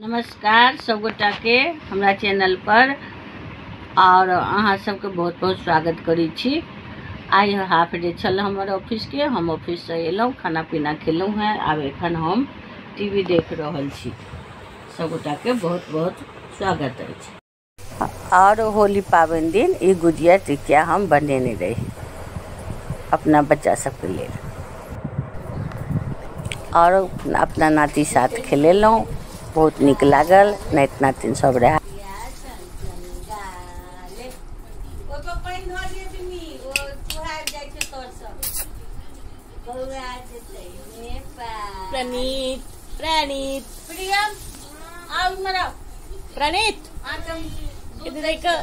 नमस्कार सब गोटा के हमरा चैनल पर और अहाँ सबके बहुत बहुत स्वागत करै छी। आइ हाफ डे छल हमर ऑफिस के, हम ऑफिस से एलहुँ, खाना पीना खेलहुँ हैं। आब एखन हम टीवी देख रहल छी। सब गोटा के बहुत बहुत स्वागत अछि। और होली पाबनि दिन ई गुजिया टिकिया हम बनेने रही अपना बच्चा सबके लेल और अपना नाती साथ खेलेलहुँ, बहुत नीक लागल। नाति नातिन सब रहे। प्रणीत प्रणीत प्रियम आओ मरा प्रणीत इधर देखो।